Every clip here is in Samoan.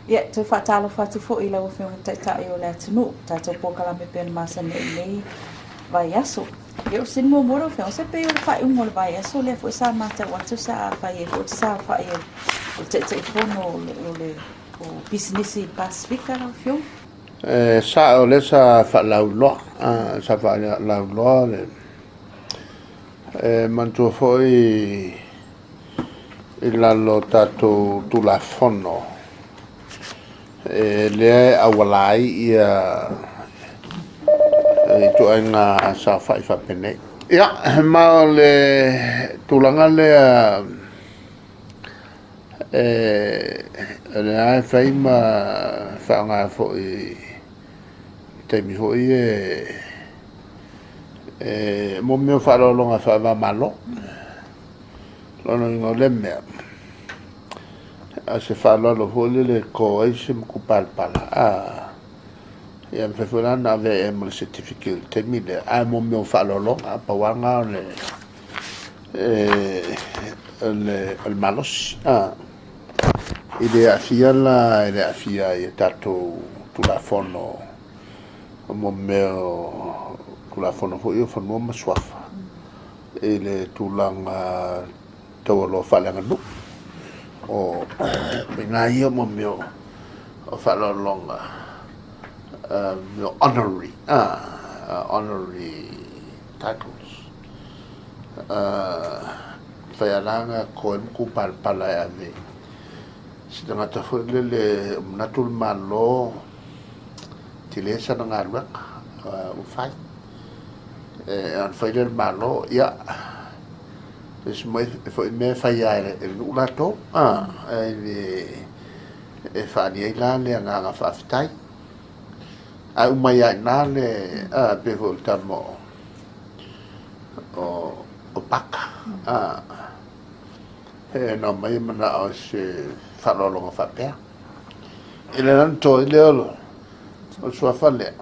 Ia, toe faatalofa atu foi i lau Afioga i le Taitai o le atunuu, tatou polokalame pei ona masani ai i lenei vaiaso. Ia, o se muamua lau Afioga, se pei o le faaiuga o le vaiaso lea foi sa matau atu sa fai ai foi le saofai a le Taitaifono o le Pisinisi i le Pasefika lau Afioga. E sao lea sa faalauiloa, sa faalauiloa le e manatua foi i lalo o tatou Tulafono e lea e auala ai ia ituaiga saofai faapenei. Ia, ma o le tulaga lea e o lea e fai ma faaaoga foi i taimi foi ia e mo mea o faaaloaloga faava-o-Malo. Lona uiga o lea mea, a se faaaloalo foi lele e to ai se matupalapala, a, ia mafai foi la ona ave ai ma le certificate i le taimi lea, ae mo mea o faaaloaloga, pau lava lena o le, o le malosi, a. E le aafia la, e le aafia i a tatou Tulafono mo mea o Tulafono foi ia o Fanua ma Suafa i le tulaga taualoa faaleaganuu. O ina ia mo mea o faaaloaloga, mea o honorary, honorary titles. Fai lava la ona to ai matupalapala e ave i se tagata foi lele o manatu le Malo tele sana galuega ua fai. E ona fai lea e le Malo, ia, isi mai foi mea e fai lava e le nuu latou, e faaalia ai la le agaga faafetai. Ae uma ai lava i ina le, pei foi o le tama o Paka, e na omai e manao i se faaaloaloga faapea. I le la ona to ai lea o le suafa lea,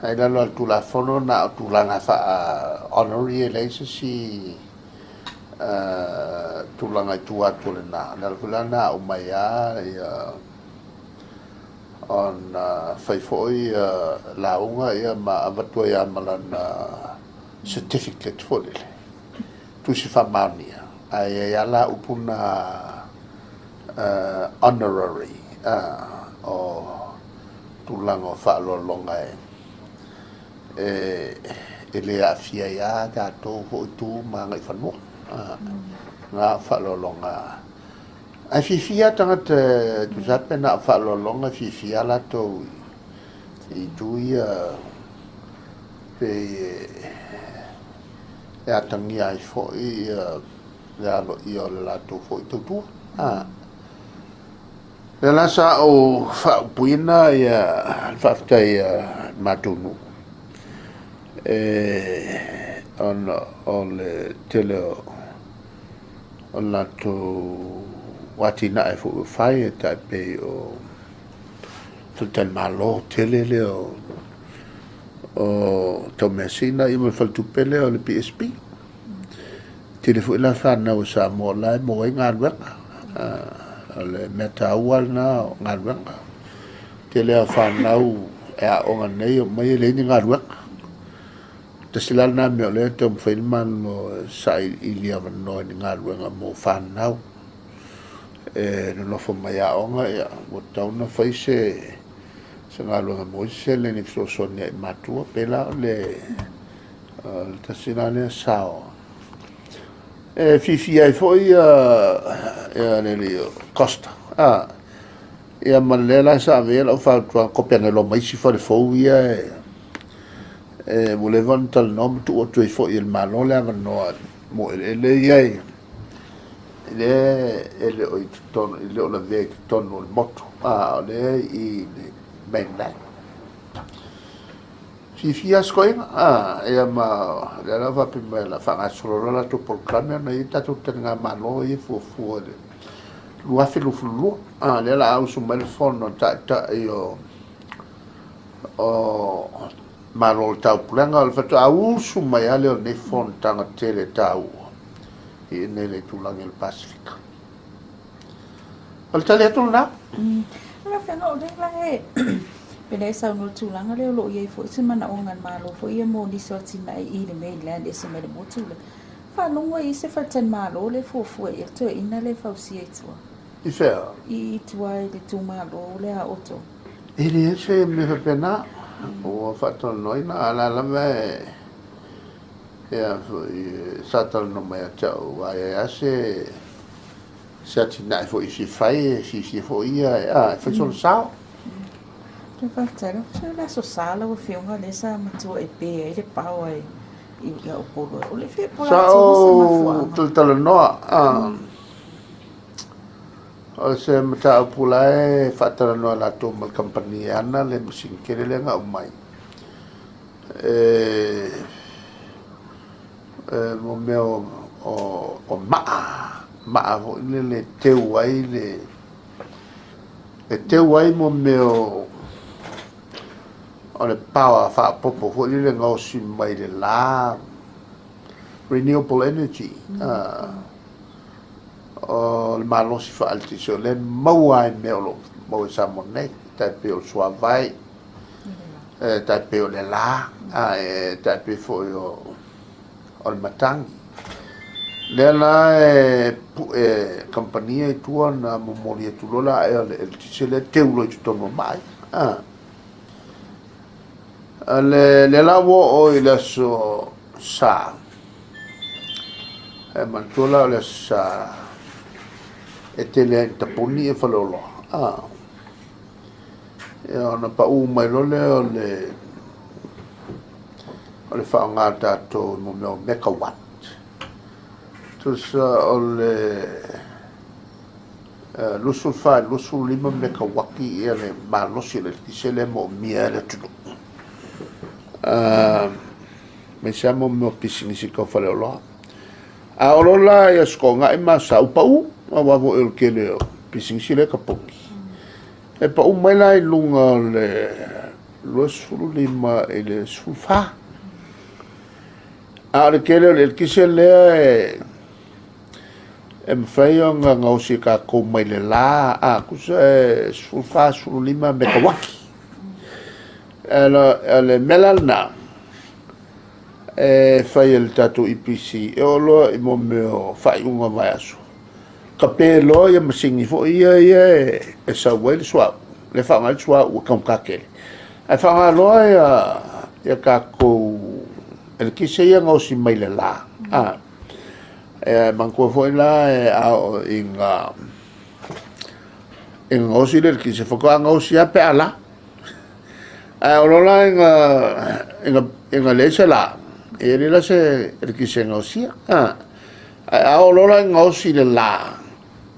ae i lalo o le Tulafono na o tulaga faa-honorary e leai se isi tulaga i tua atu o lena. O le ala foi la lena a uma ai lava ona fai foi lauga ma avatu ai lava ma lana certificate foi lele, tusi faamaonia, ae i ai lava la upu na honorary o tulaga o faaaloaloga e le aafia ai lava tatou foi tu ma agaifanua. Na o faaaloaloga. Ae fiafia lava tagata e tusa lava pe na o faaaloaloga, e fiafia lava latou i itu ia pei e atagia ai foi le aloaia o le latou foi tautua. Lea la sa ou faaupuina le faafetai a le matou nuu ona o le tele o latou atinae foi ua fai e tai pei o faletalimalo tele lea o Taumeasina ma le faletupe lea o le PSB. Tele foi la fanau a Samoa o la e maua ai galuega. O le mea taua lena o galuega. Tele lava o fanau e aooga nei e omai e leai ni galuega. Tasi la lena mea o lea e taumafai le Malo e sailiili avanoa i ni galuega mo fanau e nonofo mai aoga, ia, ua tatau ona fai se galuega mo isi seleni e fesoasoani ai i matua. Pei la o le tasi la lea sao e fiafia ai foi le alii o Costa. Ia ma lea la sa ave ai lau fautuaga, kope ane loa ma isi fale fou ia e ua leva ona talanoa ma tuu atu ai foi e le Malo le avanoa mo eleele ia e lea e le o i totonu, e le o lavea i totonu o le motu, a o lea i le mainland. Fiafia lava si toeaina, ia ma lea la faapea mai o le a faagasolo loa latou polokalame ona e i ai tatou taligamalo ia e fuafua i le 2022. A, lea o le a usu mai le fono a taitai o Malo o le Taupulega, o le faatoa usu mai lava lea o lenei fonotaga tele taua i inei i le itulagi o le Pasefika. O le tali atu lena. Lau Afioga, o lea la e pei e saunoa i le tulaga lea o lo o i ai foi se manaoga a le Malo foi ia mo nisi o atinae i le mainland e ese mai le motu lea. Faalogo ai i se faletalimalo lea e fuafua i ai le toeaina lea e fausia i tua. I fea? I tua i le itumalo lea a outou. E leai se mea faapena ua faatalanoaina, a o la lava e Ia foi, sa talanoa mai ia te au, a i ai lava se se atinae foi e fia fai, e fiafia foi ia e, a, e fai sona sao. Faafetai lava. O le Aso Sa lau Afioga lea sa matua e pe ai le power i i Upolu. O le fia po Sa ou talatalanoa, a, o se mataupu la e faatalanoa e latou ma le kamupani e ana le masini tele lea na aumai. E mo mea o maa, maa foi lele e teu ai le, e teu ai mo mea o le power faaopoopo foi lele e gaosi mai le la, renewable energy, o le malosi faa-eletise o lea e maua ai mea o lo o maua i Samoa nei, e tai pei o le suavai, e tai pei o le la, a e tai pei foi o le matagi. Lea la e pue kamupani ia i tua ona momoli atu loa la o le eletise lea teu loa i totonu o maa ia. A le lea la ua oo i le aso Sa, e manatua la o le aso Sa e tele ai ina tapuni ia faleoloa. Ia ona pau mai loa lea o le o le faaaoga a tatou i mea o megawatt. Tusa o le 24 i le 25 mekawati ia le malosi o le eletise lea e moomia e le atunuu. Aemaise lava mo mea o pisinisi tau faleoloa. A oo loa la i Aso Toonai ma Aso Sa, ua pau, aua foi o le tele o pisinisi lea e tapuni. E pau mai la i luga o le 25 i le 14. A o le tele o le eletise lea e mafai ona gaosi e tatou mai le la, a tusa e 14, 15 mekawati. O le mea la lena e fai e le tatou EPC, e oo loa i mea o faaiuga o vaiaso, kape loa ia masini foi ia ia e sau ai le suauu, lea e faaaoga ai le suauu e taugata tele, ae faaaoga loa ia tatou eletise ia e gaosi mai le la. E manatua foi la a oo ina gaosi le eletise, faatoa gaosi lava pe a la. Ae oo loa la ina leai se la, e leai la se eletise e gaosia. Ae a oo loa la ina gaosi le la,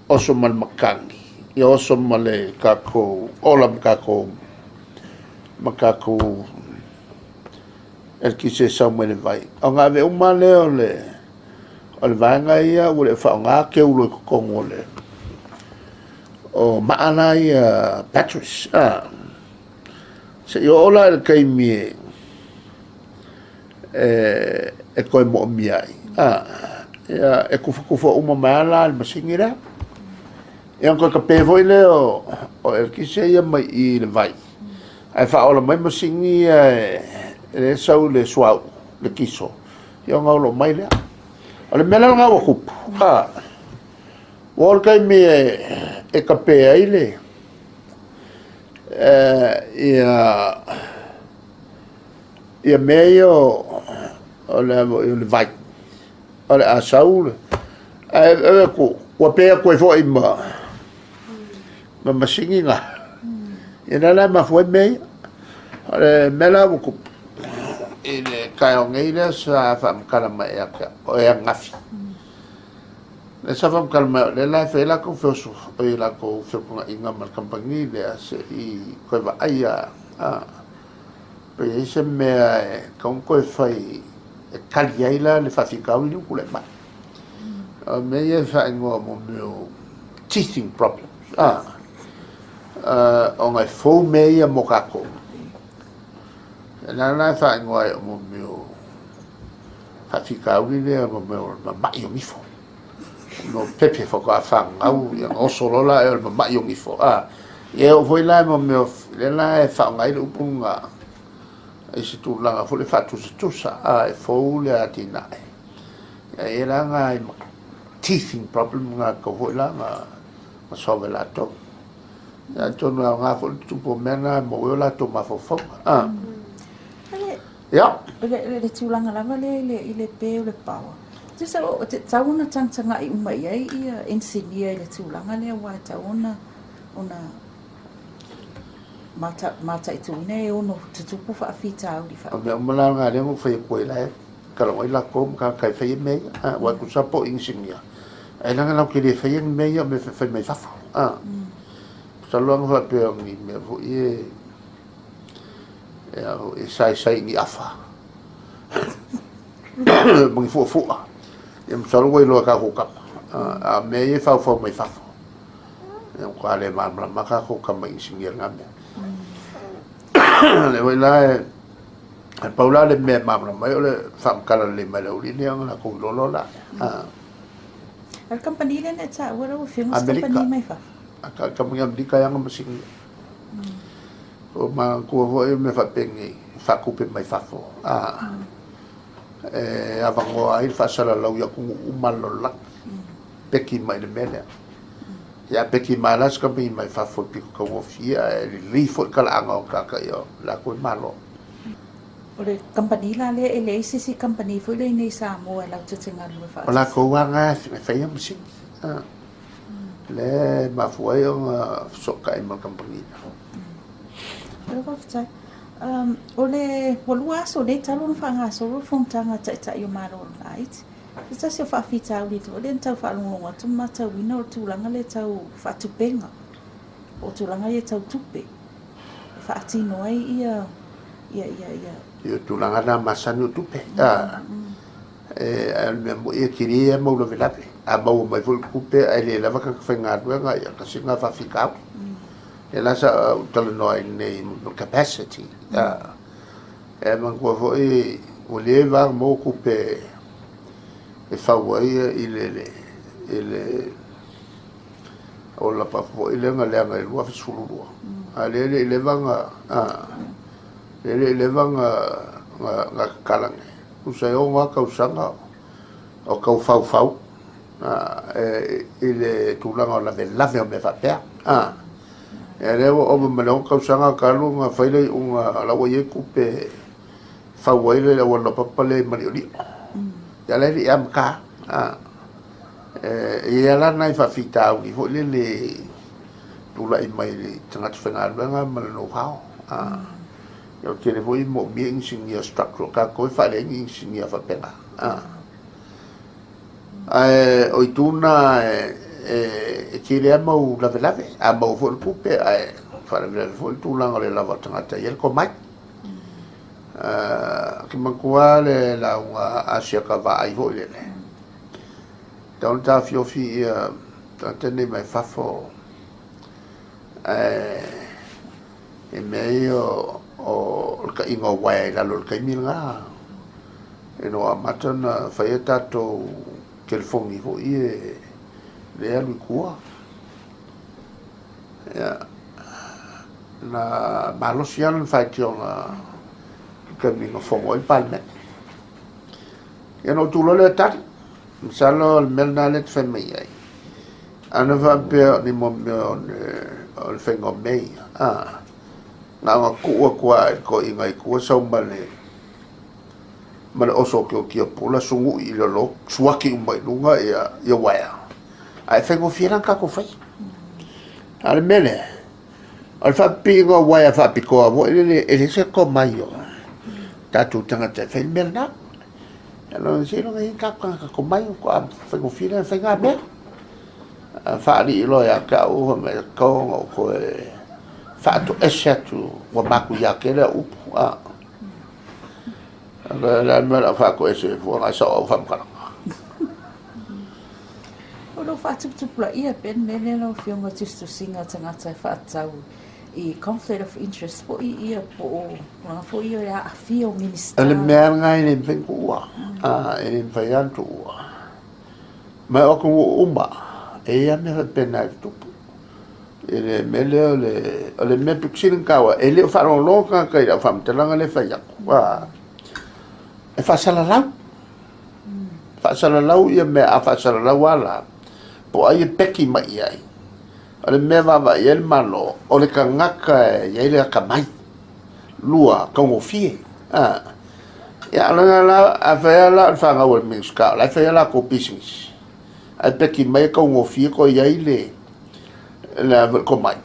oso ma le matagi, ia oso ma le tatou ola ma tatou ma tatou eletise e sau mai le vai, ona ave uma lea o le o le vaega ia ua le faaaoga teu loa i totonu o le o maa la ia batteries a. Seia oo la i le taimi e toe moomia ai, a, ia, e tufatufa uma mai lava la i le masini lea. Ia ona toe kape foi lea o eletise ia mai i le vai, ae faaola mai masini ia lea e sau i le suauu, le kiso, ia ona olo mai lea. O le mea la lena ua tupu, a, ua oo i le taimi e kape ai le ia ia mea ia o le a foi o le vai, o le a sau le, ae vaai atu ua pe atu ai foi ma masini na. Ia lea la e mafua ai mea ia. O le mea la ua tupu i le taeao nei lea sa faamatala mai ia te au, o ananafi. Lea sa faamatala mai o lea la e fai ai latou feoso, oi latou feotonaina ma le kamupani lea se i toe vaai lava pe i ai se mea e tatau ona toe fai e tali ai la le faafitauli lea ua tulai mai. O mea ia e faaigoa mo mea o teething problems, ona e fou mea ia mo tatou. O lea la e faaigoa ai o mea o faafitauli lea mo mea o mama'i o nifo. No pepe faatoa fanau, ia ona oso loa la o le mama'i o gifo, a. Ia e oo foi la mo mea o, lea la e faaaoga ai le upu lena i se tulaga foi lea faatusatusa, a, e fou le atinae. Ia e i ai la nai teething problem na e tatau foi la ona solve e latou. Ia atonu e aoga foi le tutupu o mea na e maua ai o latou mafaufauga, a. Ia. Le tulaga lava lea i le pe o le power, tusa e tatau ona tagatagai uma i ai ia inisinia i le tulaga lea aua e tatau ona mataituina e ono tutupu faafitauli faapea. O mea uma la na lea na ou fai atu ai la e talanoa ai latou ma tagata e faia mea ia. Aua e tusa po o inisinia, ae leaga latou te le faia ni mea ia o mea e fai mai fafo. Masalo ana faapea o ni mea foi e e saisai i ni afa ma ni fuafua. Ia masalo ua iloa e tatou tama. A o mea ia e faufau mai fafo, ia matua le malamalama tatou tama inisinia i lena mea. Lea foi la e pau la le mea e malamalama ai o le faamatala lelei mai e le aualii lea ona latou iloa loa lea. O le kamupani lea na e taua lau Afioga, o se kamupani mai fafo? Amerika. Kamupani Amerika e ana masini. O manatua foi mea faapenei, faatupe mai fafo, a, e avanoa ai le faasalalau i atunuu uma o le lalolagi, peki mai le mea lea. Ia a peki mai la se kamupani mai fafo e pito taugofie ae lelei foi talaaga o tagata ia latou e malo. O le kamupani la lea e leai se isi kamupani foi lea i inei i Samoa e latou te galulue faatasi? O latou lava na e faia masini. Lea e mafua ai ona fesootai ma le kamupani lea. Malo faafetai. O le, ua lua aso nei talu ona faagasolo le fonotaga a Taitai o Malo Laiti. Se tasi o faafitauli foi lea na tau faalogologo atu ma matauina o le tulaga lea tau faatupega, po o tulaga ia tau tupe e faatino ai ia ia ia ia. Ia tulaga na masani o tupe. A, e, o le mea moni e tele lava mau lavelave. A maua mai foi le tupe ae le lava tagata faigaluega, ia tasi lena faafitauli. Lea la sa ou talanoa ai nei mo le capacity. A, e manatua foi ua leva ona maua tupe e fau ai i le i le auala foi lea na leaga i le 2012. A lea e le i leva ona lea e le i leva ona tatala nei. Tusa e 6 lava tausaga o tau faufau i le tulaga o lavelave o mea faapea. Ia lea ua ova ma le 6 tausaga talu ona fai le iuga la ua i ai tupe e fau ai le auala laupapa lea i Maliolio. Ia la e le i amata. E i ai lava la nai faafitauli foi lele tulai mai i le tagata faigaluega ma le know-how. Ia o le tele foi e moomia inisinia structural, tatou e faaleai ni inisinia faapena. Ae o itu na e tele lava mau lavelave, a maua foi le tupe ae faalavelave foi le tulaga o le lava o tagata e i ai le tomai. Ou te manatua lava le lauga a Asiata Vaai foi lele, tatau ona taofiofi ia tagata nei mai fafo ae i mea ia o le ta'iga o uaea i lalo i le taimi lena ina ua amata ona fai a tatou telefoni foi ia lea e alu i tua. Ia, na malosi lava lana faitioga i le taimi na fono ai le Palemene. Ia ona ou tu loa lea e tali, masalo o le mea lena lea e te fai mai ai. Ana faapea o ni mea o le faiga o mea ia, a, na ona tuu atu lava i le toeaina i tua sau ma le ma le oso otiotio pula sunu'i i lalo, suaki uma i luga ia, ia uaea. Ae faigofie la ona tatou faia. A o le mea lea, o le faapipiiga o uaea faapitoa foi lele, e leai se tomai o tatou tagata e fai le mea lena. Seiloga e i ai tatou tagata tomai faatoa faigofie lea ona fai na mea. Faalii loa ia te au, fai mai, e tatau ona ou toe faatoese atu, ua matuia tele au upu. A o le a le mea o le a ou faatoese ai fua, o lena e sao au faamatalaga. O lo o faatuputupulaia pea le mea lea lau Afioga i tusitusiga a tagata e faatatau i conflict of interest foi ia po o tulaga foi ia o le aafia o Minisita. O le mea lena e le mafai ona tuua, e le mafai lava ona tuua. Ma o atunuu uma, e i ai lava mea faapena e tutupu. I le mea lea o le, o le mea pito sili ona taua, e le o faalogologo tagata i lau faamatalaga lea e fai atu, e faasalalau. Faasalalau ia mea, a faasalalau lava la, po o ai e peki mai i ai. O le mea e vaavaai i ai le Malo, o le tagata e i ai le atamai. Lua, taugofie. Ia, o lena la, a fai lava la o le fanau a le Minisita, o la e fai a latou pisinisi, ae peki mai e taugofie toe i ai le, le tomai.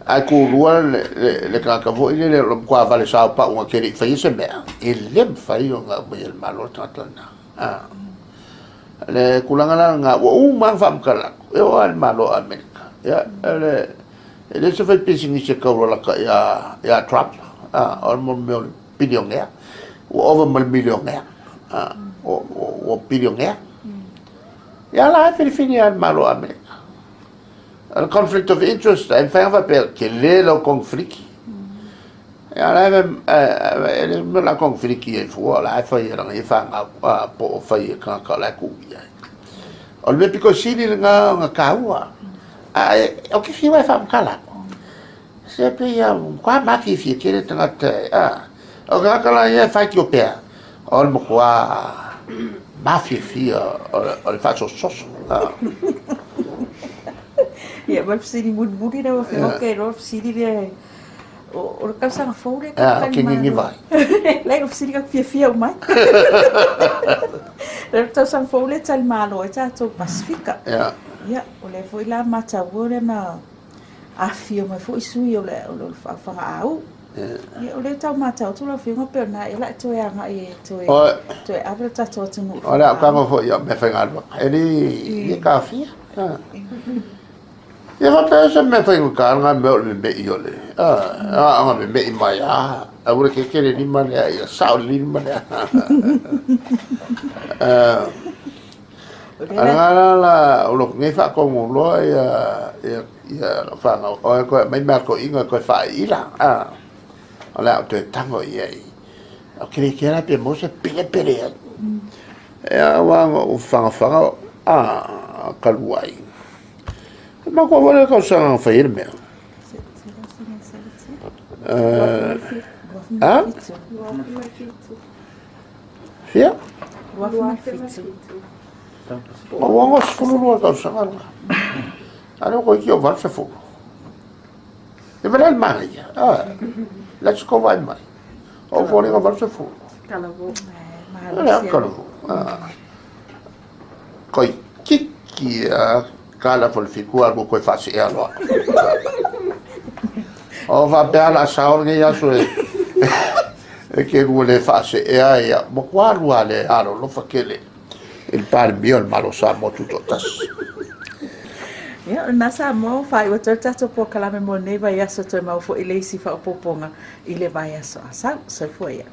Ae tulua le tagata foi lele o le matua vale sao pau na te le i faia se mea, e le mafai ona aumaia e le Malo le tagata lena. O le tulaga la lena, ua uma lava ona faamatala atu, e oo lava i le Malo o Amerika. Ia, e le o se faipisinisi e taulalata ia Trump, o le mea o le pilionea, ua ova ma le milionea, ua pilionea. Ia la e filifili lava e le Malo o Amerika. O le conflict of interest, e mafai ona faapea, tele lau konifliki. Ia la e le mea o le a konifliki ai fua, o la e fai e lana ia fanau, po o fai e tagata o la e tuu i ai. O le mea pito sili lena ona taua. Ae ou te fiu lava e faamatala atu. Se pei lava ua matua mafiafia tele tagata e, a. O tagata la ia e faitio pea, o le matua mafiafia o le faasososo. Ia, ma le fesili mulimuli lau Afioga, ou te iloa o le fesili lea o le tausaga fou lea tatou tali malo. Leai, o fesili ka fiafia uma ai. O le tausaga fou lea e tali malo ai tatou Pasefika. Ia, o lea foi la mataua lea na afifio mai foi sui o le Fagaau. Ia, o lea tau matau atu lau Afioga pei o lena ea o le a e toe agai e toe ave le tatou atunuu. O le a ou tago foi i au meafaigaluega. E le taofia. Ia faapea se mea faigata lena mea o le memei o le a ona memei mai a aua le keke le lima lea ia sao le lima lea. A la la o lo nei faatonu loa ia ia ia lau fanau o e toe aumai mea a toeaiina e toe faaiila a o le a ou toe tago i ai. Ou te le iloa la pe maua se pelepele ai. Ia aua na ou fagafaga a talu ai. E manatua foi le tausaga na fai ai le mea. A? Fia? Ua 62 tausaga lena. A lea ua toeitiiti ou 80. E valea le manaia. Let's go vaai mai. O ou foliga 80. Lea talavou. Toeitiiti lava tala foi le fitu alu toe faasee loa. O faapea o le a sao lenei aso e e te lua le faaseea ia matua alu lava le alolofa tele i le Palemia o le Malo o Samoa Tutoatasi. Ia, o lena Samoa ua faaiu atu ai le tatou polokalame mo lenei vaiaso toe maua foi le isi faaopoopoga i le vaiaso a sau. Soifua ia.